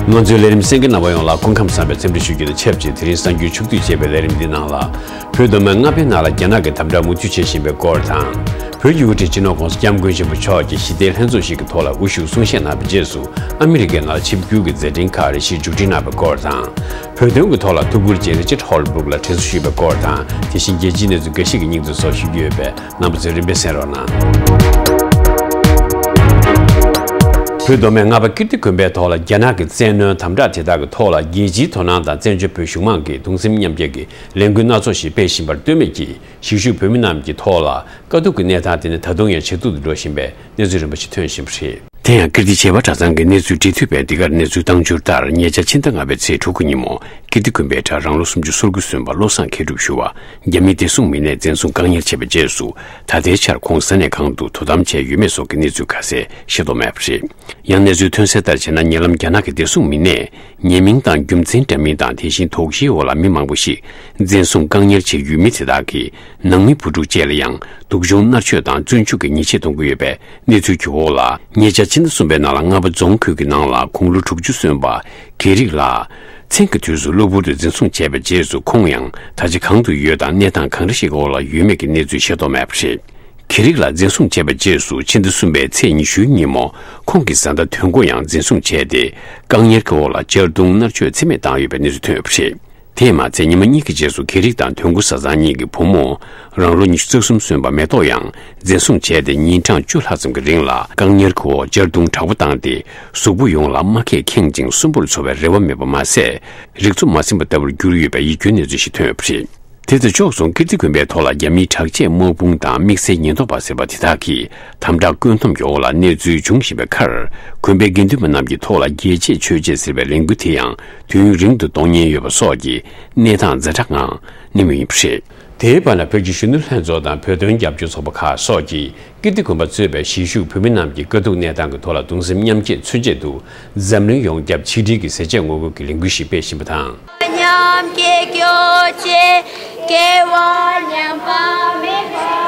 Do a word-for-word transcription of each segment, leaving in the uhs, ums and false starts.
ང་ཚོའི་ལས་རིམ་གསན་མཁན་རྣམ་པ་ཡོངས་ལ་སྐུ་ཁམས་བཟང་བའི་འཚམས་འདྲི་ཞུ་རྒྱུ་དང་ཆབས་ཅིག་དེ་རིང་གསར་འགྱུར་ཕྱོགས་བསྡུས་བྱས་པའི་ལས་རིམ་འདི་ནང་ལ། བོད་མདོ་སྨད་རྔ་པའི་ནང་ལ་རྒྱ་ནག་གིས་དམ་དྲག་མུ་མཐུད་བྱེད་བཞིན་པའི་སྐོར་དང་། བོད་ཀྱི་དབུ་ཁྲིད་སྤྱི་ནོར་༸གོང་ས་༸སྐྱབས་མགོན་ཆེན་པོ་མཆོག་གིས་ཞི་བདེའི་ལྷན་ཚོགས་ཤིག་གི་ཐོག་ལ་དབུ་བཞུགས་གསུང་བཤད་གནང་བའི་རྗེས་སུ། ཨ་མི་རི་ཀའི་ནང་ལ་ཆིབས་བསྒྱུར་གྱི་མཛད་འཕྲིན་ཁག་རེ་ཞིག་མཇུག་སྒྲིལ་གནང་བའི་སྐོར་དང་། བོད་དོན་གྱི་ཐོག་ལ་ཐུགས་ཁུར་ཆེ་རི་ཅར་ཧོལ་སྦུག་ལ་དྲན་གསོ་ཞུས་པའི་སྐོར་དང་། དེ་བཞིན་རྒྱལ་སྤྱིའི་གནས་ཚུལ་འགའ་ཞིག་གི་སྙིང་བསྡུས་སོགས་ཞུ་རྒྱུ་ཡོད་པས། རྣམ་པ་ཚོས་རིམ་པས་གསན་རོགས་གནང་། བོད་མདོ་སྨད་རྔ་པ་ཀིརྟི་དགོན་པའི་ཐོག་ལ་རྒྱ་ནག་གི་བཙན་གནོན་དམ་དྲག་དེ་དག་གི་ཐོག་ལ་རྒྱལ་སྤྱིའི་དོ་སྣང་དང་བཙན་བྱོལ་བོད་གཞུང་མང་གིས་གདུང་སེམས་མཉམ་སྐྱེད་ཀྱི་ལས་འགུལ་སྣ་ཚོགས་ཤིག་སྤེལ་བཞིན་པར་ལྟོས་མེད་ཀྱིས། གཞིས་བཞུགས་བོད་མི་རྣམས་ཀྱི་ཐོག་ལ་དཀའ་སྡུག་གི་གནས་སྟངས་དེ་ནི་ད་དུང་ཡང་ཇེ་སྡུག་ཏུ་འགྲོ་བཞིན་པའི་གནས་ཚུལ་རིམ་པ་ཞིག་ཐོན་བཞིན་པ་རེད། དེ་ཡང་ཀིརྟི་བྱེས་པ་གྲྭ་ཚང་གི་གནས་ཚུལ་འབྲེལ་མཐུད་པས་འདི་གར་གནས་ཚུལ་བཏང་འབྱོར་ལྟར། ཉེ་ཆར་ཕྱི་ཟླ་ལྔ་པའི་ཚེས་དྲུག་གི་ཉིན་མོ། ཀིརྟི་དགོན་པའི་གྲྭ་རང་ལོ་སུམ་ཅུ་སོ་དགུ་སོན་པ་བློ་བཟང་མཁས་གྲུབ་ཞུ་བ། རྒྱ་མིའི་བདེ་སྲུང་མི་སྣས་འཛིན་བཟུང་བཀག་ཉར་བྱས་པའི་རྗེས་སུ། ད་ལྟའི་ཆར་ཁོང་ས་གནས་གང་དུ་དོ་དམ་བྱས་ཡོད་མེད་སོགས་ཀྱི་གནས་ཚུལ་ཁ་གསལ་ཤེས་རྟོགས་མེད་པ་རེད། ཡང་གནས་ཚུལ་ཐོན་གསལ་ལྟར་བྱས་ན། ཉེ་ལམ་རྒྱ་ནག་གི་བདེ་སྲུང་མི་སྣས། ཉེས་མིང་དང་རྒྱུ་མཚན་འདྲ་མིན་དང་། དེ་བཞིན་དོགས་གཞིའི་འོག་ལ་མི་མང་པོ་ཞིག་འཛིན་བཟུང་བཀག་ཉར་བྱས་ཡོད་མི་དེ་དག་གིས། ནང་མི་བུ་ཕྲུག་བཅས་ལ་ཡང་སྡུག་སྦྱོང་མནར་གཅོད་དང་བཙོན་འཇུག་གི་ཉེས་ཆད་གཏོང་གི་ཡོད་པའི་གནས་ཚུལ་གྱི་འོག་ལ། ཉེ་ཆར་ཕྱི་ཟླ་གསུམ་པའི་ནང་ལ་རྔ་པ་རྫོང་ཁུལ་གྱི་ནང་ལ་ཁོང་ལོ་དྲུག་ཅུ་སོན་པ་དགེ་རིག་ལགས་མཚན་གྱི་དུས་སུ་གློ་བུར་དུ་འཛིན་བཟུང་བྱས་པའི་རྗེས་སུ། ཁོང་ཡང་ད་ཆ་གང་དུ་ཡོད་དང་གནས་སྟངས་གང་འདྲ་ཞིག་གི་འོག་ལ་ཡོད་མེད་ཀྱི་གནས་ཚུལ་ཤེས་རྟོགས་མེད་པ་རེད། དགེ་རིག་ལགས་འཛིན་བཟུང་བྱས་པའི་རྗེས་སུ། ཕྱི་ཟླ་གསུམ་པའི་ཚེས་ཉི་ཤུའི་ཉིན་མོ་ཁོང་གི་བཟའ་ཟླ་དོན་གོ་ཡང་འཛིན་བཟུང་བྱས་ཏེ། བཀག་ཉར་གྱི་འོག་ལ་གཅར་རྡུང་མནར་གཅོད་ཚད་མེད་བཏང་ཡོད་པའི་གནས་ཚུལ་ཐོན་ཡོད་པ་རེད། དེས་མ་ཚད་ཉི་མ་གཉིས་ཀྱི་རྗེས་སུ་དགེ་རིག་དང་དོན་གོ་བཟའ་ཚང་གཉིས་ཀྱི་བུ་མོ་རང་ལོ་ཉི་ཤུ་རྩ་གསུམ་སོན་པ་མེ་ཏོག་ཡང་འཛིན་བཟུང་བྱས་ཏེ། ཉིན་གྲངས་བཅུ་ལྷག་ཙམ་གྱི་རིང་ལ་བཀག་ཉར་གྱི་འོག་གཅར་རྡུང་དྲག་པོ་བཏང་སྟེ། གཟུགས་པོ་ཡོངས་ལ་རྨ་ཁས་ཁེངས་ཤིང་གསོན་པོར་འཚོ་བའི་རེ་བ་མེད་པ་མ་ཟད། རིག་འཚོ་མ་ཟིན་པ་ལྟ་བུར་གྱུར་ཡོད་པའི་ཡིད་སྐྱོའི་གནས་ཚུལ་ཞིག་ཐོན་ཡོད་པ་རེད། དེ་དང་ཕྱོགས་མཚུངས་ཀིརྟི་དགོན་པའི་ཐོག་ལ་རྒྱ་མིའི་དྲག་ཆས་དམག་དཔུང་དང་དམིགས་བསལ་ཉེན་རྟོག་པ་ཟེར་བ་དེ་དག་གིས་དམ་དྲག་བཀོད་འདོམས་ཀྱི་འོག་ལ་གནས་ཚུལ་འབྱུང་བཞིན་པའི་ཁར། དགོན་པའི་དགེ་འདུན་པ་རྣམས་ཀྱི་ཐོག་ལ་རྒྱལ་གཅེས་ཆོས་གཅེས་ཟེར་བའི་ལས་འགུལ་དེ་ཡང་དུས་ཡུན་རིང་དུ་གཏོང་ཉེན་ཡོད་པ་སོགས་ཀྱི་གནས་སྟངས་ཛ་དྲག་ངང་གནས་མུས་ཡིན་པ་རེད། དེའི་བར་ན། བོད་ཀྱི་གཞོན་ནུ་ལྷན་ཚོགས་དང་བོད་དོན་རྒྱབ་སྐྱོར་ཚོགས་པ་ཁག་སོགས་ཀྱིས་ཀིརྟི་དགོན་པ་གཙོས་པའི་གཞིས་བཞུགས་བོད་མི་རྣམས་ཀྱི་དཀའ་སྡུག་གནས་སྟངས་ཀྱི་ཐོག་ལ་གདུང་སེམས་མཉམ་སྐྱེད་མཚོན་ཆེད་དུ། འཛམ་གླིང་ཡོངས་ཁྱབ་ཆིག་སྒྲིལ་གྱི་ཟས་བཅད་ངོ་རྒོལ་གྱི་ལས་འགུལ་ཞིག་སྤེལ་བཞིན་པ་དང་། མཉམ་སྐྱེད་སྐྱོ་ཆེ་སྐྱེ་བ་ཉམས་པ་མེད་པ།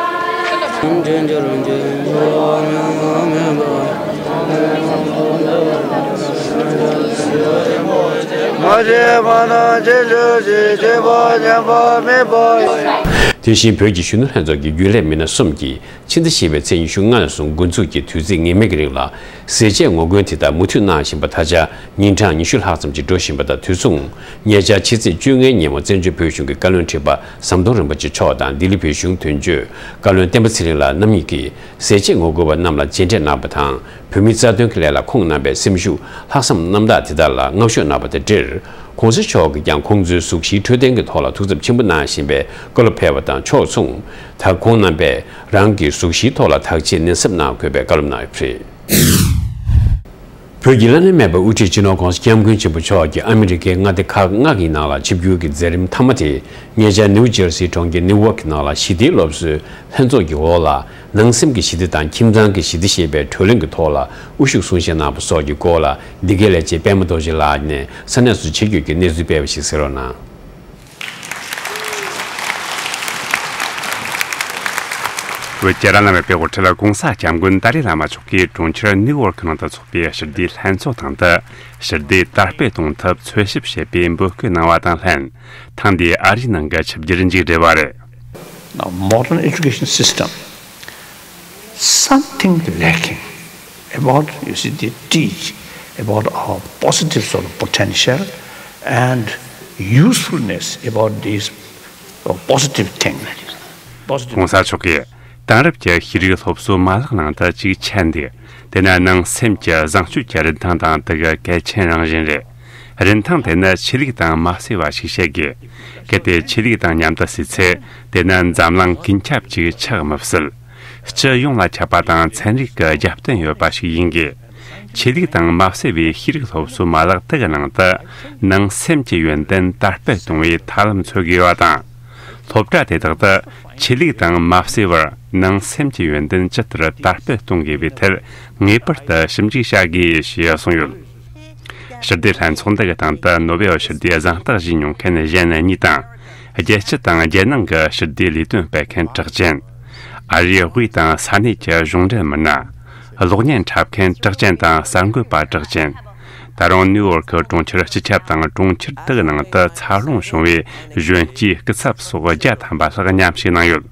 དེ་བཞིན་བོད་ཀྱི་གཞོན་ནུ་ལྷན་ཚོགས་ཀྱི་རྒྱུན་ལས་མི་སྣ་གསུམ་གྱིས། ཕྱི་ཟླ་བཞི་པའི་ཚེས་ཉི་ཤུ་ལྔ་ནས་བཟུང་འགོ་འཛུགས་ཀྱིས་དུས་ཚིགས་ངེས་མེད་ཀྱི་རིང་ལ་ཟས་བཅད་ངོ་རྒོལ་དེ་དག་མུ་མཐུད་གནང་བཞིན་པ། ད་ཆ་ཉིན་གྲངས་ཉི་ཤུ་ལྷག་ཙམ་ཅིག་འགྲོ་བཞིན་པ་དང་། དུས་མཚུངས་ཉེ་ཆར་ཕྱི་ཚེས་བཅོ་ལྔའི་ཉིན་མོ་བཙན་བྱོལ་བོད་གཞུང་གི་བཀའ་བློན་ཁྲི་པ་ཟམ་གདོང་རིན་པོ་ཆེ་མཆོག་དང་། ལྡི་ལི་བོད་གཞུང་དོན་གཅོད་བཀའ་བློན་བསྟན་པ་ཚེ་རིང་ལགས་རྣམ་གཉིས་ཀྱིས་ཟས་བཅད་ངོ་རྒོལ་བ་རྣམས་ལ་མཇལ་འཕྲད་གནང་བ་དང་། བོད་མིའི་རྩ་དོན་གྱི་ལས་ལ་ཁོང་རྣམ་པས་སེམས་ཤུགས་ལྷག་བསམ་རྣམ་དག་དེ་དག་ལ་བསྔགས་བརྗོད་གནང་བ་དང་འབྲེལ། ༸གོང་ས་མཆོག་གིས་ཀྱང་ཁོང་ཚོའི་གཟུགས་གཞིའི་འཕྲོད་བསྟེན་གྱི་ཐོག་ལ་ཐུགས་འཚབ་ཆེན་པོ་གནང་བཞིན་པའི་བཀའ་སློབ་ཕེབས་པ་དང་ཕྱོགས་མཚུངས། ད་ཁོང་རྣམ་པས་རང་གི་གཟུགས་གཞིའི་ཐོག་ལ་དག་ཆས་ནན་གསབ་གནང་དགོས་པའི་བཀའ་སློབ་གནང་ཡོད་པ་རེད། བོད་ཀྱི་བླ་ན་མེད་པའི་དབུ་ཁྲིད་སྤྱི་ནོར་༸གོང་ས་༸སྐྱབས་མགོན་ཆེན་པོ་མཆོག་གི་ཨ་མི་རི་ཀའི་མངའ་སྡེ་ཁག་ལྔ་གི་ནང་ལ་ཆིབས་བསྒྱུར་གྱི་མཛད་རིམ་མཐའ་མ་དེ། ཉེ་ཆར་ནིའུ་ཇར་སིའི་གྲོང་ཁྱེར་ནིའུ་ཝོག་གི་ནང་ལ་ཞི་བདེའི་སློབ་གསོའི་ལྷན་ཚོགས་ཀྱི་འོག་ལ། ནང་སེམས་ཀྱི་ཞི་བདེ་དང་ཁྱིམ་ཚང་གི་ཞི་བདེ་ཞེས་པའི་བགྲོ་གླེང་གི་ཐོག་ལ་དབུ་བཞུགས་གསུང་བཤད་གནང་བ་སོགས་ཀྱི་སྐོར་ལ། འདི་གའི་ལས་བྱེད་པད་མ་རྡོ་རྗེ་ལགས་ནས་ས་གནས་སུ་ཆིབས་བསྒྱུར་གྱི་གནས་ཚུལ་སྤེལ་བ་ཞིག་གསན་རོགས་གནང་། བོད་ཀྱི་བླ་ན་མེད་པའི་དབུ་ཁྲིད་༸གོང་ས་༸སྐྱབས་མགོན་ཏཱ་ལའི་བླ་མ་མཆོག་གིས་གྲོང་ཁྱེར་ནིའུ་ཡོག་གི་ནང་དུ་འཚོགས་པའི་ཞི་བདེའི་ལྷན་ཚོགས་སྟེང་དུ། ཞི་བདེ་དར་སྤེལ་གཏོང་ཐབས་འཚོལ་ཞིབ་བྱེད་པའི་འབོད་སྐུལ་གནང་བ་དང་ལྷན། ཐེངས་འདིའི་ཨ་རིའི་ནང་གི་ཆིབས་བསྒྱུར་མཇུག་སྒྲིལ་བ་རེད། Now, modern education system, something lacking about, you see, they teach about our positive sort of potential and usefulness about these, uh, positive things. Positive. ༸གོང་ས་མཆོག་གིས་དེང་རབས་ཀྱི་ཤེས་རིག་སློབ་གསོ་མ་ལག་ནང་དུ་ཅིག་ཆད་འདུག་དེ་ནི་ནང་སེམས་ཀྱི་བཟང་སྤྱོད་ཀྱི་རིན་ཐང་དང་དེ་གི་གལ་ཆེན་རང་བཞིན་རེད། རིན་ཐང་དེ་ནི་ཆོས་ལུགས་དང་མ་བསྲེས་པ་ཞིག་བྱེད་དགོས། གལ་ཏེ་ཆོས་ལུགས་དང་མཉམ་དུ་བསྲེས་ཚེ། དེ་ནི་འཛམ་གླིང་ཀུན་ཁྱབ་ཅིག་ཆགས་མི་སྲིད། སྤྱི་ཡོངས་ལ་ཁྱབ་པ་དང་ཚན་རིག་གི་རྒྱབ་རྟེན་ཡོད་པ་ཞིག་ཡིན་དགོས། ཆོས་ལུགས་དང་མ་བསྲེས་པའི་ཤེས་རིག་སློབ་གསོ་མ་ལག་དེ་གི་ནང་དུ་ནང་སེམས་ཀྱི་ཡོན་ཏན་དར་སྤེལ་གཏོང་བའི་ཐབས་ལམ་འཚོལ་དགོས་པ་དང་། སློབ་གྲྭ་དེ་དག་ཏུ་ཆོས་ལུགས་དང་མ་བསྲེས་པར་ནང་སེམས་ཀྱི་ཡོན་ཏན་ཇི་ལྟར་དར་སྤེལ་གཏོང་དགོས་པའི་ཐད་ངེས་པར་དུ་ཞིབ་འཇུག་བྱ་དགོས་ཞེས་གསུངས་ཡོད། ཞི་བདེའི་ལྷན་ཚོགས་འདི་གི་སྟེང་དུ་ནོ་བེལ་ཞི་བདེའི་གཟེངས་རྟགས་བཞེས་མྱོང་མཁན་གཞན་གཉིས་དང་། རྒྱལ་སྤྱི་དང་རྒྱལ་ནང་གི་ཞི་བདེའི་ལས་དོན་སྤེལ་མཁན་གྲགས་ཅན། ཨ་རིའི་དབུས་དང་ས་གནས་ཀྱི་གཞུང་འབྲེལ་མི་སྣ། གློག་བརྙན་འཁྲབ་མཁན་གྲགས་ཅན་དང་གསར་འགོད་པ་གྲགས་ཅན། ད་ ད་རུང་ནིའུ་ཡོར་ཁི་གྲོང་ཁྱེར་སྤྱི་ཁྱབ་དང་གྲོང་ཁྱེར་དག་གི་ནང་དུ་འཚར་ལོངས་བྱུང་བའི་གཞོན་སྐྱེས་སྐུ་ཚབ་སོགས་བརྒྱ་ཐམ་པ་ལྷག་མཉམ་ཞུགས་གནང་ཡོད།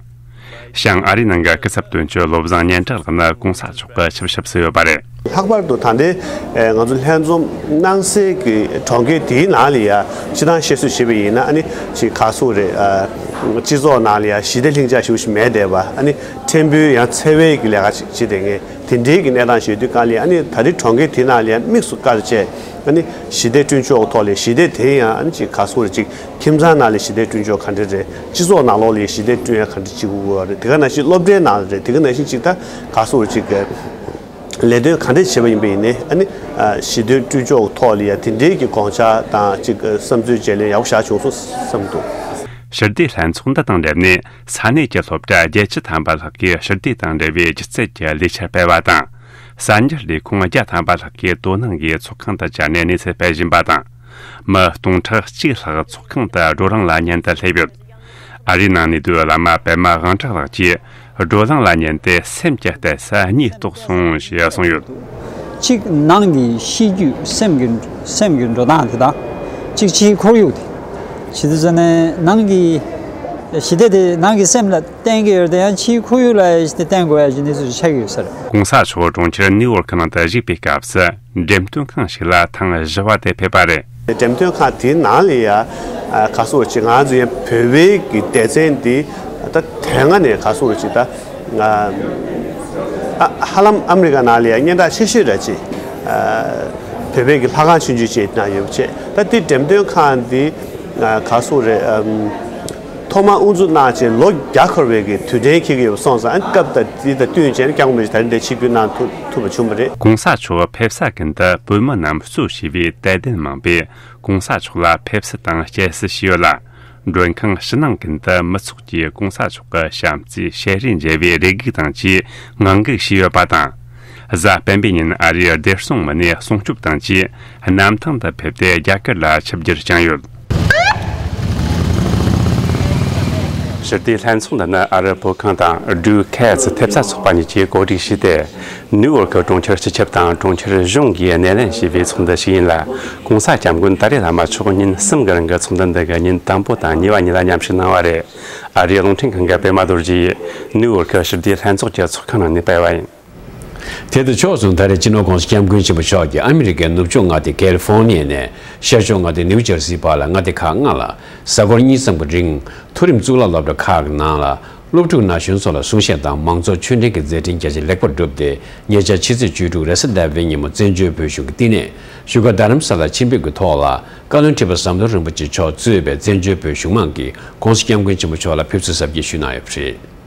ཞང་ཨ་རིའི་ནང་གི་སྐུ་ཚབ་དོན་གཅོད་བློ་བཟང་སྙན་གྲགས་ལགས་ནི་གོང་ས་མཆོག་གི་ཆིབས་ཞབས་སུ་ཡོད་པ་རེད། ལྷག་པར་དུ་ད་ལྟའི་ཨེ་ང་ཚོ་ལྷན་འཛོམས་གནང་སའི་གི་གྲོང་ཁྱེར་དེའི་ནང་ལ་ཡ་སྤྱིར་བཏང་བཤད་སྲོལ་བྱས་པ་ཡིན་ན། ཨ་ནི་ཅིག་ག་སུ་རེད། ཨ་སྤྱི་ཚོགས་ནང་ལ་ཡ་ཞི་བདེ་ལྷིང་འཇགས་ཞེ་པོ་ཞིག་མེད་བསྡད་པ། ཨ་ནི་ཕྲན་བུའི་ཡང་འཚེ་བའི་གི་ལས་ཀ་ཅིག་བྱེད་བསྡད་མཁན་དེ་འདྲའི་གི་གནས་སྟངས་ཞིག་ཡོད་དུས་གང་ལ་ཡ། ཨ་ནི་ད་རེས་གྲོང་ཁྱེར་དེའི་ནང་ལ་ཡ་དམིགས་སུ་བཀར་བྱས། ཨ་ནི་ཞི་བདེ་བསྐྲུན་ཕྱོགས་ཐོག་ལ་ཞི་བདེ་དེ་ཡང་ཨ་ནི་ཅིག་ག་སུ་རེད། ཅིག་ཁྱིམ་ཚང་ནང་ལ་ཞི་བདེ་བསྐྲུན་ཕྱོགས་ག་འདྲ་རེད། སྤྱི་ཚོགས་ནང་ལོགས་ལ་ཞི་བདེ་བསྐྲུན་ཡ་ག་འདྲ་བྱེད་དགོས་རེད། དེ་ག་ནང་བཞིན་སློབ་གྲྭའི་ནང་ལ་རེད། དེ་ག་ནང་བཞིན་ཅིག་ད་ག་སུ་རེད། ཅིག་ལས་དོན་ག་འདྲ་བྱས་པ་ཡིན་པ་ཡིན་ནའི། ཨ་ནི་ཞི་བདེ་བསྐྲུན་ཕྱོགས་ཐོག་ལ་ཡ་དེ་འདྲའི་གི་དགོངས་འཆར་དང་ཅིག་བསམ་ཚུལ་བརྗེ་ལེན་ཡག་པོ་བྱ་བྱུང་སོང་བསམ་འདུག། ཞི་བདེ་ལྷན་ཚོགས་འདི་དང་འབྲེལ་ནས་ས་གནས་ཀྱི་སློབ་གྲྭ་བརྒྱད་ཅུ་ཐམ་པ་ལྷག་གིས་ཞི་བདེ་དང་འབྲེལ་བའི་སྒྱུ་རྩལ་གྱི་ལས་འཆར་སྤེལ་བ་དང་། གསར་འགྱུར་ལས་ཁུངས་བརྒྱ་ཐམ་པ་ལྷག་གིས་དོ་སྣང་གིས་ཚོགས་ཁང་དུ་བཅར་ནས་གནས་ཚུལ་སྤེལ་བཞིན་པ་དང་། མི་སྟོང་ཕྲག་གཅིག་ལྷག་ཚོགས་ཁང་དུ་བགྲོ་གླེང་ལ་ཉན་དུ་སླེབས་ཡོད། ཨ་རིའི་ནང་ནས་བསྡུས་བླ་མ་པད་མ་དབང་གྲགས་ལགས་ཀྱིས་བགྲོ་གླེང་ལ་ཉན་ཏེ་སེམས་ཀྱི་གཏད་ས་གཉིས་རྟོགས་སོང་ཞེས་གསུངས་ཡོད། གཅིག་ནང་གི་གཤིས་རྒྱུད། སེམས་ཀྱི་སེམས་ཀྱི་འགྲོ་སྟངས་དེ་དང་། གཅིག་ཕྱིའི་ཁོར་ཡུག་དེ། ཇི་ལྟར་ཟེར་ན་ནང་གི་ཞི་བདེ་དེ་ནང་གི་སེམས་ལ་བརྟེན་གྱི་ཡོད་དེ། ཡང་ཕྱིའི་ཁོར་ཡུག་ལ་ཞི་བདེ་བརྟེན་དགོས་ཡ་ཞིག་གནས་ཚུལ་ཞིག་ཆགས་ཀྱི་ཡོད་ས་རེད། གོང་ས་མཆོག་གྲོང་ཁྱེར་ནིའུ་ཡོར་ཁི་ནང་དུ་བཞུགས་པའི་སྐབས་སུ་འགྲེམས་སྟོན་ཁང་ཞིག་ལ་ཐེངས་བཞི་པ་དེ་ཕེབས་པ་རེད། འགྲེམས་སྟོན་ཁང་དེའི་ནང་ལ་ཡ་ཨ་ག་སུ་རེད། ཅིག་ང་ཚོ་ཡང་བོད་པའི་གི་སྡེ་ཚན་འདི་ད་དེ་སྔ་ནས་ག་སུ་རེད། ཅིག་ད་ང་ཨ་ཧ་ལམ་ཨ་མི་རི་ཀ་ནང་ལ་ཡ་སྙན་གྲགས་ཆེ་ཤོས་རེད། ཅིག་ཨ་བོད་པའི་གི་ལྷ་ཁང་ཆུང་ཆུང་ཅིག་ནང་ཡོད་པ་བྱས། ད་དེ་འགྲེམས་སྟོན་ཁང་འདི་ཨ་ག་སུ་རེད། ཨམ། ཐོག་མར་དབུ་འཛུགས་གནང་བྱས་ལོ་བརྒྱ་འཁོར་བའི་གི་དུས་དྲན་འཁེལ་གྱི་ཡོད་པ་སོང་ཙང་། ཨ་ནི་སྐབས་དང་དེ་དང་བསྟུན་བྱས་ནས་སྐྱབས་མགོན་རིན་པོ་ཆེ་ད་རིང་འདིར་ཆིབས་བསྒྱུར་གནང་ཐུབ་ཐུབ་པ་བྱུང་བ་རེད། གོང་ས་མཆོག་ཕེབས་ས་ཀུན་ཏུ་བོད་མི་རྣམས་གཙོ་བྱས་པའི་དད་ལྡན་མང་པོས་གོང་ས་མཆོག་ལ་ཕེབས་བསུ་དང་སྐྱེལ་བསུ་ཞུས་ཡོད་ལ། མགྲོན་ཁང་ཕྱི་ནང་ཀུན་ཏུ་མི་ཚོགས་ཀྱིས་གོང་ས་མཆོག་གི་བྱམས་བརྩེའི་ཞལ་རས་མཇལ་བའི་རེ་སྒུག་དང་བཅས་ངང་སྒུག་བྱས་ཡོད་པ་དང་། གཟའ་སྤེན་པའི་ཉིན་ཨ་རིའི་བདེ་སྲུང་མི་སྣས་སྲུང་སྐྱོབ་དང་བཅས་གནམ་ཐང་དུ་ཕེབས་ཏེ་རྒྱ་གར་ལ་ཆིབས་བསྒྱུར་བསྐྱངས་ཡོད། ཞི་བདེ་ལྷན་ཚོགས་འདི་ནི་ཨ་རི་བོད་ཁང་དང་ཌུ་ཁེ་ཚི་ཐེབས་རྩ་ཚོགས་པ་གཉིས་ཀྱིས་གོ་སྒྲིག་བྱས་ཏེ། ནིའུ་ཡོར་ཁི་གྲོང་ཁྱེར་སྤྱི་ཁྱབ་དང་གྲོང་ཁྱེར་གཞུང་གིས་སྣེ་ལེན་བྱས་པའི་ཚོགས་འདུ་ཞིག་ཡིན་ལ། གོང་ས་སྐྱབས་མགོན་ཏཱ་ལའི་བླ་མ་མཆོག་ཉིན་གསུམ་གྱི་རིང་གི་ཚོགས་འདུ་འདི་གི་ཉིན་དང་པོ་དང་གཉིས་པ་གཉིས་ལ་མཉམ་ཞུགས་གནང་བ་རེད། ཨ་རིའི་རླུང་འཕྲིན་ཁང་གི་པད་མ་རྡོ་རྗེ་ཡིས་ནིའུ་ཡོར་ཁི་ཞི་བདེ་ལྷན་ཚོགས་ཀྱི་ཚོགས་ཁང་ནང་ནས་སྤེལ་བ་ཡིན། དེ་དང་ཕྱོགས་མཚུངས། ད་རེས་སྤྱི་ནོར་༸གོང་ས་༸སྐྱབས་མགོན་ཆེན་པོ་མཆོག་གིས་ཨ་མི་རི་ཀའི་ནུབ་ཕྱོགས་མངའ་སྡེ་ཀལ་ཧྥོར་ནི་ཡ་ནས་ཤར་ཕྱོགས་མངའ་སྡེ་ནིའུ་ཇར་སིའི་བར་ལ་མངའ་སྡེ་ཁག་ལྔ་ལ་གཟའ་འཁོར་གཉིས་ཙམ་གྱི་རིང་། མཐོ་རིམ་གཙུག་ལག་སློབ་གྲྭ་ཁག་གི་ནང་ལ་སློབ་ཕྲུག་ན་གཞོན་ཚོ་ལ་གསུང་བཤད་དང་མང་ཚོགས་ཆོས་འབྲེལ་གྱི་མཛད་འཕྲིན་རྒྱ་ཆེ་ལེགས་པར་བསྒྲུབས་ཏེ། ཉེ་ཆར་ཕྱི་ཚེས་བཅུ་དྲུག་རེས་གཟའ་ཟླ་བའི་ཉིན་མོ་བཙན་བྱོལ་བོད་གཞུང་གི་བསྟི་གནས་བཞུགས་སྒར་རྡ་རམ་ས་ལར་ཆིབས་ཕེབས་ཀྱི་ཐོག་ལ། བཀའ་བློན་ཁྲི་པ་ཟམ་གདོང་རིན་པོ་ཆེ་མཆོག་གཙོས་པའི་བཙན་བྱོལ་བོད་གཞུང་མང་གིས་༸གོང་ས་༸སྐྱབས་མགོན་ཆེན་པོ་མཆོག་ལ་ཕེབས་བསུ་གཟབ་རྒྱས་ཞུས་གནང་ཡོད་པ་རེད།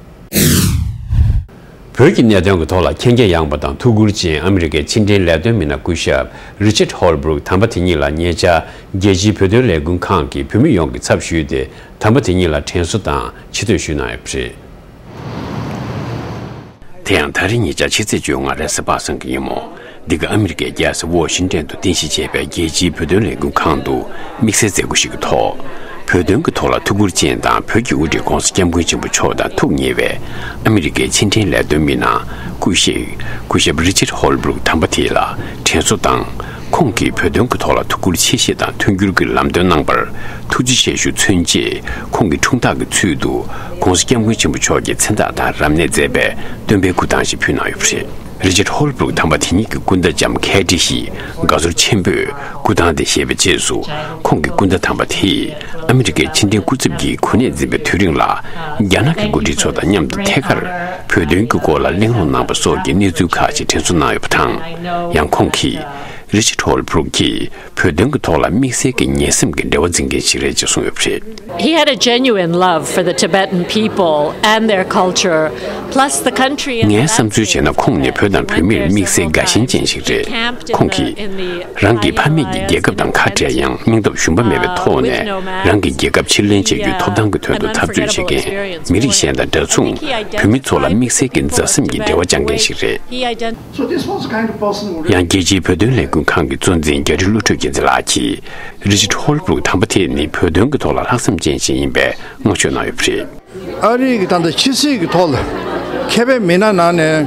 བོད་ཀྱི་གནད་དོན་གྱི་ཐོག་ལ་མཁྱེན་རྒྱ་ཡངས་པ་དང་ཐུགས་ཁུར་ཅན་ཨ་མི་རི་ཀའི་ཕྱི་འབྲེལ་ལས་དོན་མི་སྣ་སྐུ་ཞབས་Richard Holbrooke དམ་པ་དེ་ཉིད་ལ་ཉེ་ཆར་རྒྱལ་སྤྱིའི་བོད་དོན་ལས་འགུལ་ཁང་གིས་བོད་མི་ཡོངས་ཀྱི་ཚབ་ཞུས་ཏེ། དམ་པ་དེ་ཉིད་ལ་དྲན་གསོ་དང་ཆེ་བསྟོད་ཞུས་གནང་ཡོད་པ་རེད། དེ་ཡང་ད་རེས་ཉེ་ཆར་ཕྱི་ཚེས་བཅོ་ལྔ་རེས་གཟའ་པ་སངས་ཀྱི་ཉིན་མོ། འདི་ག་ཨ་མི་རི་ཀའི་རྒྱལ་ས་ཝོ་ཤིང་ཏན་དུ་རྟེན་གཞི་བྱས་པའི་རྒྱལ་སྤྱིའི་བོད་དོན་ལས་འགུལ་ཁང་དུ་དམིགས་བསལ་མཛད་སྒོ་ཞིག་གི་ཐོག་བོད་དོན་གྱི་ཐོག་ལ་ཐུགས་ཁུར་ཅན་དང་བོད་ཀྱི་དབུ་ཁྲིད་༸གོང་ས་༸སྐྱབས་མགོན་ཆེན་པོ་མཆོག་དང་ཐུགས་ཉེ་བའི་ཨ་མི་རི་ཀའི་ཕྱི་འབྲེལ་ལས་དོན་མི་སྣ་སྐུ་གཤེགས་སྐུ་ཞབས་Richard Holbrooke དམ་པ་དེ་ལ་དྲན་གསོ་དང་། ཁོང་གིས་བོད་དོན་གྱི་ཐོག་ལ་ཐུགས་ཁུར་ཆེ་བཞེས་དང་མཐུན་འགྱུར་གྱི་ལམ་སྟོན་གནང་བར་ཐུགས་རྗེ་ཆེ་ཞུ་མཚོན་ཆེད། ཁོང་གི་འཁྲུངས་རྟགས་ཀྱི་ཚུལ་དུ་༸གོང་ས་༸སྐྱབས་མགོན་ཆེན་པོ་མཆོག་གི་མཚན་རྟགས་དང་རབ་གནས་མཛད་པའི་སྟོན་པའི་སྐུ་ཐང་ཞིག་ཕུལ་གནང་ཡོད་པ་རེད། Richard Holbrooke དམ་པ་དེ་ཉིད་ཀྱི་སྐུ་ཟླ་ལྕམ་ཁེ་ཏི་ཞིས་དགའ་ཚོར་ཆེན་པོས་སྐུ་ཐང་དེ་བཞེས་པའི་རྗེས་སུ། ཁོང་གི་སྐུ་ཟླ་དམ་པ་དེས་ཨ་མི་རི་ཀའི་ཕྱི་འབྲེལ་སྐུ་ཚབ་ཀྱི་གོ་གནས་འཛིན་པའི་དུས་རིང་ལ། རྒྱ་ནག་གི་འགོ་ཁྲིད་ཚོ་དང་མཉམ་དུ་ཐད་ཀར་བོད་དོན་གྱི་སྐོར་ལ་གླེང་སློང་གནང་བ་སོགས་ཀྱི་གནས་ཚུལ་ཁག་ཅིག་དྲན་གསོ་གནང་ཡོད་པ་དང་། ཡང་ཁོང་གིས། Richard Holbrooke གིས་བོད་དོན་གྱི་ཐོག་ལ་དམིགས་བསལ་གྱི་ཉེ་སེམས་ཀྱི་འབྲེལ་བ་འཛིན་མཁན་ཞིག་རེད་ཅེས་གསུངས་ཡོད་པ་རེད། He had a genuine love for the Tibetan people and their culture, plus the country and the ངའི་བསམ་ཚུལ་བྱས་ན། ཁོང་ནི་བོད་དང་བོད་མིར་དམིགས་བསལ་དགའ་ཞེན་ཅན་ཞིག་རེད། ཁོང་གིས་རང་གི་ཕ་མེས་ཀྱི་རྒྱལ་ཁབ་དང་ཁ་བྲལ་ཡང་། སྙིང་སྟོབས་ཞུམ་པ་མེད་པའི་ཐོག་ནས་རང་གི་རྒྱལ་ཁབ་ཕྱིར་ལེན་བྱེད་རྒྱུའི་ཐོབ་ཐང་གི་དོན་དུ་འཐབ་རྩོད་བྱེད་མཁན་མི་རིགས་གཞན་དང་འདྲ་མཚུངས། བོད་མི་ཚོ་ལ་དམིགས་བསལ་གྱི་མཛའ་སེམས་ཀྱི་འབྲེལ་བ་བཅངས་མཁན་ཞིག་རེད། So this was the kind of person who ཡང་རྒྱལ་སྤྱིའི་བོད་དོན་ལས་འགུལ་ཁང་གི་གཙོ་འཛིན་རྒྱ་རི་བློ་གྲོས་རྒྱལ་མཚན་ལགས་ཀྱིས། Richard Holbrooke དམ་པ་དེ་ནི་བོད་དོན་གྱི་ཐོག་ལ་ལྷག་བསམ་ཅན་ཞིག་ཡིན་པའི་བསྔགས་བརྗོད་གནང་ཡོད་པ་རེད། ཨ་རི་གི་ད་ལྟ་ཕྱི་སྲིད་ཀྱི་ཐོག་ལ་མཁས་པའི་མི་སྣ་ནང་ནས་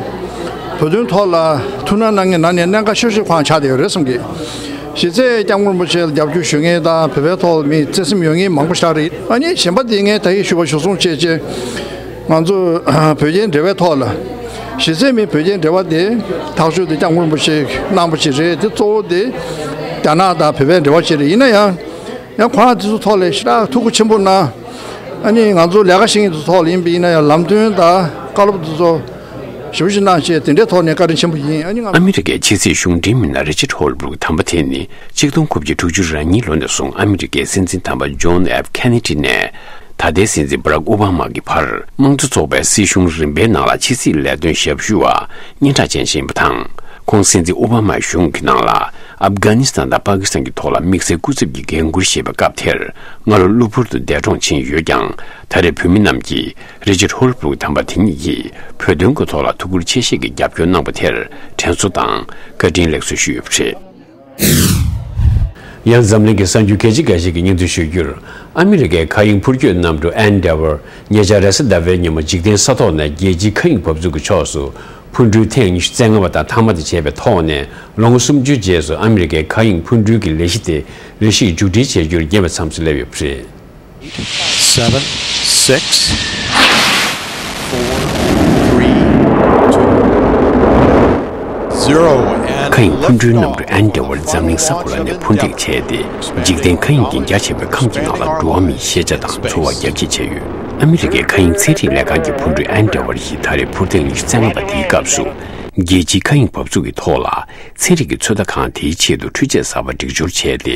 བོད་དོན་ཐོག་ལ་ཐུགས་སྣང་གནང་མཁན་ནང་ནས་གནད་འགག་ཤོས་ཤིག་ཁོང་ཆགས་བསྡད་ཡོད་རེད་བསམ་གི། གཞི་རྩའི་སྐྱབས་མགོན་རིན་པོ་ཆེ་ལ་རྒྱབ་སྐྱོར་ཞུ་མཁན་དང་བོད་པའི་ཐོག་ལ་མི་བརྩེ་སེམས་ཡོད་མཁན་མང་པོ་ཞིག་རེད། ཨ་ནི་གཞན་པ་དེ་ངས་ད་གིན་ཞུ་བ་ཞུ་སོང་བྱས་རྗེས་ང་ཚོ་བོད་རྒྱའི་འབྲེལ་བའི་ཐོག་ལ་གཞི་རྩའི་མི་བོད་རྒྱའི་འབྲེལ་བ་དེ་ཐག་གཅོད་དེ་སྐྱབས་མགོན་རིན་པོ་ཆེ་གནང་པ་ཞིག་རེད། དེ་གཙོ་བོ་དེ་རྒྱ་ནག་དང་བོད་པའི་འབྲེལ་བ་ཞིག་རེད། ཡིན་ན་ཡང་། ཡང་ཁོ་རང་དེ་ཚོ་ཐོག་ལ་ཞེ་དྲག་ཐུགས་ཁུར་ཆེན་པོ་གནང་། ཨ་ནི་ང་ཚོ་ལས་ཀ་བྱེད་མཁན་དེ་ཚོ་ཐོག་ལ་ཡིན་པ་ཡིན་ན་ཡང་ལམ་སྟོན་དང་བཀའ་སློབ་དེ་ཚོ་ཞེ་པོ་ཞིག་གནང་བྱས་དེ་འདྲའི་ཐོག་ནས་བཀའ་དྲིན་ཆེན་པོ་ཡིན། ཨ་ནི་ང་ཨ་མི་རི་ཀའི་ཕྱི་སྲིད་གཞུང་འབྲེལ་མི་སྣ་རི་ཅར་ཧོལ་སྦུག་དམ་པ་དེ་ནི་ཆིག་སྟོང་དགུ་བརྒྱ་དྲུག་ཅུ་རེ་གཉིས་ལོ་ནས་བཟུང་ཨ་མི་རི་ཀའི་སྲིད་འཛིན་དམ་པ་ཇོན་ཨེཕ་ཁེ་ནེ་ཌི་ནས་ད་ལྟའི་སྲིད་འཛིན་བྷ་རག་ཨོ་བྷ་མ་གི་བར་དམངས་གཙོ་ཚོགས་པའི་སྲིད་གཞུང་རིམ་པའི་ནང་ལ་ཕྱི་སྲིད་ལས་དོན་ཞབས་ཞུ་བ་སྙན་གྲགས་ཅན་ཞིག་ཡིན་པ་དང་། ཁོང་སྲིད་འཛིན་ཨོ་བྷ་མའི་གཞུང་གི་ནང་ལ། ཨབ་གྷ་ནི་སི་ཐན་དང་པ་ཀི་སི་ཐན་གྱི་ཐོག་ལ་དམིགས་བསལ་སྐུ་ཚབ་ཀྱི་འགན་འཁུར་བཞེས་པའི་སྐབས་དེར་སྔ་ལོ་གློ་བུར་དུ་འདས་གྲོངས་ཕྱིན་ཡོད་ཀྱང་། ད་རེས་བོད་མི་རྣམས་ཀྱིས་རི་ཅར་ཧོལ་སྦུག་དམ་པ་དེ་ཉིད་ཀྱིས་བོད་དོན་གྱི་ཐོག་ལ་ཐུགས་ཁུར་ཆེ་བཞེས་ཀྱིས་རྒྱབ་སྐྱོར་གནང་པ་དེར་དྲན་གསོ་དང་བཀའ་དྲིན་ལེགས་གསོལ་ཞུས་ཡོད་པ་རེད། ཡང་འཛམ་གླིང་གི་གསར་འགྱུར་གལ་ཆེ་འགའ་ཞིག་གི་སྙིང་བསྡུས་ཞུ་རྒྱུར། ཨ་མི་རི་ཀའི་མཁའ་དབྱིངས་འཕུར་སྐྱོད་གནམ་གྲུ་ཨེན་ཌེ་ཝར་ཉེ་ཆར་རེས་གཟའ་ཟླ་བའི་ཉིན་མོ་འཇིག་རྟེན་ས་ཐོག་ནས་རྒྱལ་སྤྱིའི་མཁའ་དབྱིངས་འབབ་ཚུགས་ཀྱི་ཕྱོགས་སུ། འཕུར་འགྲུལ་ཐེངས་ཉི་ཤུ་རྩ་ལྔ་པ་དང་མཐའ་མ་དེ་བྱས་པའི་ཐོག་ནས་ལོ་ངོ་སུམ་ཅུའི་རྗེས་སུ་ཨ་མི་རི་ཀའི་མཁའ་དབྱིངས་འཕུར་འགྲུལ་གྱི་ལས་གཞི་དེ་རེ་ཞིག་མཇུག་སྒྲིལ་བྱེད་རྒྱུར་རྒྱས་པའི་མཚམས་སུ་སླེབས་ཡོད་པ་རེད། Seven, six, four, three, two, zero, and མཁའ་དབྱིངས་འཕུར་འགྲུལ་གནམ་གྲུ་ཨེན་ཌེ་ཝར་འཛམ་གླིང་ས་ཁོངས་ལ་ནས་འཕུར་འདེགས་བྱས་ཏེ། འཇིག་རྟེན་མཁའ་དབྱིངས་ཀྱི་རྒྱ་ཆེ་བའི་ཁམས་ཀྱི་ནང་ལ་འགྲོ་བ་མིའི་ཤེས་བྱ་དང་འཚོ་བ་རྒྱ་སྐྱེད་བྱས་ཡོད། ཨ་མི་རི་ཀའི་མཁའ་དབྱིངས་ཚན་རིག་ལས་ཁང་གི་འཕུར་འགྲུལ་ཨེན་ཌེ་ཝར་ཡིས་ད་རེས་འཕུར་ཐེངས་ཉི་ཤུ་རྩ་ལྔ་པ་དེའི་སྐབས་སུ། རྒྱལ་སྤྱིའི་མཁའ་དབྱིངས་འབབ་ཚུགས་ཀྱི་ཐོག་ལ། ཚན་རིག་གི་ཚོད་ལྟ་ཁང་དེའི་ཆེད་དུ་འཕྲུལ་ཆས་གསར་པ་སྒྲིག་སྦྱོར་བྱས་ཏེ།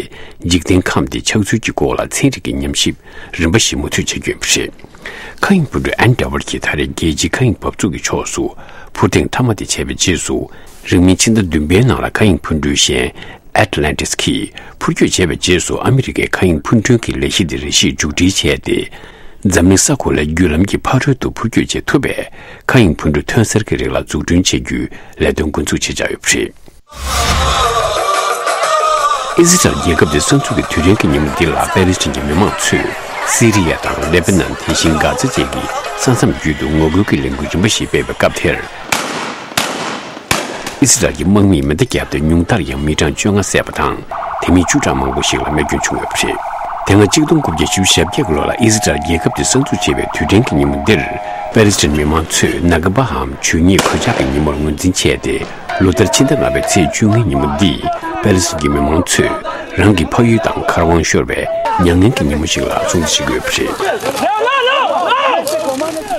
འཇིག་རྟེན་ཁམས་དེ་ཆགས་ཚུལ་གྱི་སྐོར་ལ་ཚན་རིག་གི་ཉམས་ཞིབ་རིམ་པ་ཞིག་མུ་མཐུད་བྱེད་ཀྱི་ཡོད་པ་རེད། མཁའ་དབྱིངས་འཕུར་འགྲུལ་ཨེན་ཌེ་ཝར་གྱིས་ད་རེས་རྒྱལ་སྤྱིའི་མཁའ་དབྱིངས་འབབ་ཚུགས་ཀྱི་ཕྱོགས་སུ་འཕུར་ཐེངས་མཐའ་མ་དེ་བྱས་པའི་རྗེས་སུ། རིང་མིན་ཕྱི་ཟླ་བདུན་པའི་ནང་ལ་མཁའ་དབྱིངས་འཕུར་འགྲུལ་གཞན་Atlantis་གིས་འཕུར་སྐྱོད་བྱས་པའི་རྗེས་སུ། ཨ་མི་རི་ཀའི་མཁའ་དབྱིངས་འཕུར་འགྲུལ་གྱི་ལས་གཞི་དེ་རེ་ཞིག་མཇུག་སྒྲིལ་བྱས་ཏེ། འཛམ་གླིང་ས་ཁོངས་ལས་བརྒྱུད་ལམ་གྱི་ཕ་རོལ་ཏུ་འཕུར་སྐྱོད་བྱེད་ཐུབ་པའི་མཁའ་དབྱིངས་འཕུར་འགྲུལ་ཐོན་གསར་གྱི་རིགས་ལ་འཛུགས་སྐྲུན་བྱེད་རྒྱུའི་ལས་དོན་འགོ་འཛུགས་བྱེད་འཆར་ཡོད་པ་རེད། ཨི་ཟི་ཊལ་རྒྱལ་ཁབ་དེ་གསར་འཛུགས་ཀྱི་དུས་དྲན་གྱི་ཉིན་མོ་འདི་ལ་པེ་ལི་སི་ཐན་གྱི་མི་མང་ཚོས་སི་རི་ཡ་དང་ལེ་པ་ནན། དེ་བཞིན་གྷ་ཛ་བཅས་ཀྱི་ས་མཚམས་བརྒྱུད་དུ་ངོ་རྒོལ་གྱི་ལས་འགུལ་རིམ་པ་ཞིག་སྤེལ་བའི་སྐབས་དེར། ཨི་ཟི་ཊལ་གྱི་དམག་མིས་མེ་མདའ་བརྒྱབ་སྟེ་ཉུང་མཐར་ཡང་མི་གྲངས་བཅོ་ལྔ་བསད་པ་དང་། དེ་མིན་བཅུ་ཕྲག་མང་པོ་ཞིག་ལ་རྨས་སྐྱོན་བྱུང་ཡོད་པ་རེད། དེ་སྔ་ཆིག་སྟོང་དགུ་བརྒྱ་བཞི་བཅུ་ཞེ་བརྒྱད་ཀྱི་ལོ་ལ་ཨི་ཟི་ཊལ་རྒྱལ་ཁབ་དེ་གསར་འཛུགས་བྱས་པའི་དུས་དྲན་གྱི་ཉིན་མོ་འདིར། པེ་ལི་སི་ཐན་མི་མང་ཚོས་ནཱ་ཀི་བྷའམ་ཇུས་ཉེས་གོད་ཆག་གི་ཉིན་མོར་ངོས་འཛིན་བྱས་ཏེ། ལོ་ལྟར་ཕྱི་ཟླ་ལྔ་པའི་ཚེས་བཅོ་ལྔའི་ཉིན་མོ་འདི་པེ་ལི་སི་ཐན་གྱི་མི་མང་ཚོས་རང་གི་ཕ་ཡུལ་དང་མཁར་དབང་ཤོར་བའི་མྱ་ངན་གྱི་ཉིན་མོ་ཞིག་ལ་སྲུང་བརྩི་བྱེད་ཀྱི་ཡོད་པ་རེད།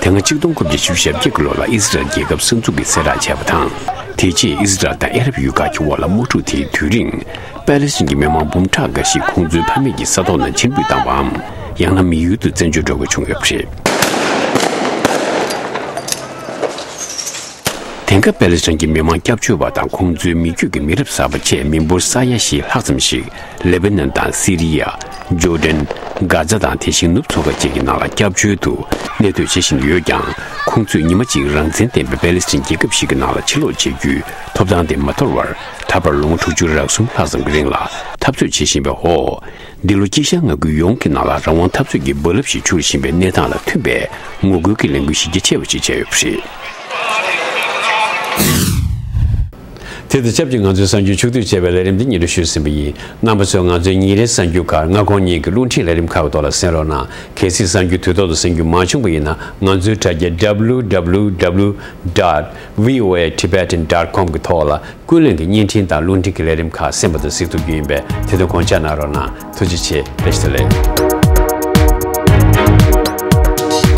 དེ་སྔ་ཆིག་སྟོང་དགུ་བརྒྱ་བཞི་བཅུ་ཞེ་བརྒྱད་ཀྱི་ལོ་ལ་ཨི་ཟི་རལ་རྒྱལ་ཁབ་གསར་འཛུགས་ཀྱི་གསལ་བསྒྲགས་བྱས་པ་དང་། དེ་རྗེས་ཨི་ཟི་རལ་དང་ཨ་རབ་ཡུལ་ཁག་གི་དབར་ལ་དམག་འཁྲུག་དེའི་དུས་རིང་། པེ་ལི་སི་ཐན་གྱི་མི་མང་འབུམ་ཕྲག་འགའ་ཞིག་ཁོང་ཚོའི་ཕ་མེས་ཀྱི་ས་ཐོག་ནས་ཕྱིར་འབུད་བཏང་བའམ། ཡང་ན་མི་ཡུལ་དུ་བཙན་བྱོལ་འགྲོ་དགོས་བྱུང་ཡོད་པ་རེད། དེང་སྐབས་པེ་ལི་སི་ཐན་གྱི་མི་མང་སྐྱབས་བཅོལ་བ་དང་ཁོང་ཚོའི་མི་རྒྱུད་ཀྱི་མི་རབས་གསར་པ་བཅས་མི་འབོར་ས་ཡ་བཞི་ལྷག་ཙམ་ཞིག་ལེ་བྷ་ནན་དང་སི་རི་ཡ། ཇོར་ཌན། གྷ་ཛ་དང་དེ་བཞིན་ནུབ་མཚོ་ཁ་བཅས་ཀྱི་ནང་ལ་སྐྱབས་བཅོལ་དུ་གནས་སྡོད་བྱེད་བཞིན་ཡོད་ཀྱང་། ཁོང་ཚོས་ཉི་མ་གཅིག་རང་བཙན་ལྡན་པའི་པེ་ལི་སི་ཐན་རྒྱལ་ཁབ་ཞིག་གི་ནང་ལ་ཕྱིར་ལོག་བྱེད་རྒྱུའི་ཐོབ་ཐང་དེ་མ་དོར་བར། ད་བར་ལོ་ངོ་དྲུག་ཅུ་རེ་གསུམ་ལྷག་ཙམ་གྱི་རིང་ལ་འཐབ་རྩོད་བྱེད་བཞིན་པའི་འོག་འདི་ལོ་དཀྱིལ་ཤར་མངའ་ཁུལ་ཡོངས་ཀྱི་ནང་ལ་རང་དབང་འཐབ་རྩོད་ཀྱི་རྦ་རླབས་ཤིག་འཕྱུར་བཞིན་པའི་གནས་སྟངས་ལ་མཐུན་པའི་ངོ་རྒོལ་གྱི་ལས་འགུལ་གཞི་རྒྱ་ཆེ་བ་ཞིག་བྱས་ཡོད་པ་རེད། དེ་དང་ཆབས་ཅིག་ང་ཚོའི་གསར་འགྱུར་ཕྱོགས་བསྡུས་བྱས་པའི་ལས་རིམ་འདི་སྙན་སྒྲོན་ཞུས་ཟིན་པ་ཡིན། རྣམ་པ་ཚོས་ང་ཚོའི་ཉིན་རེའི་གསར་འགྱུར་ཁག་སྔ་དགོང་གཉིས་ཀྱི་རླུང་འཕྲིན་ལས་རིམ་ཁག་གི་ཐོག་ལ་གསན་རོགས་གནང་། གལ་སྲིད་གསར་འགྱུར་དུས་ཐོག་ཏུ་གསན་རྒྱུ་མ་བྱུང་པ་ཡིན་ན། ང་ཚོའི་དྲ་རྒྱ་W W W dot V O A Tibetan dot com གི་ཐོག་ལ་ཀུན་གླེང་གི་བརྙན་འཕྲིན་དང་རླུང་འཕྲིན་གྱི་ལས་རིམ་ཁག་གསན་པ་དང་གཟིགས་ཐུབ་རྒྱུ་ཡིན་པས། དེ་དོན་དགོངས་འཇགས་གནང་རོགས་གནང་། ཐུགས་རྗེ་ཆེ། བཀྲ་ཤིས་བདེ་ལེགས།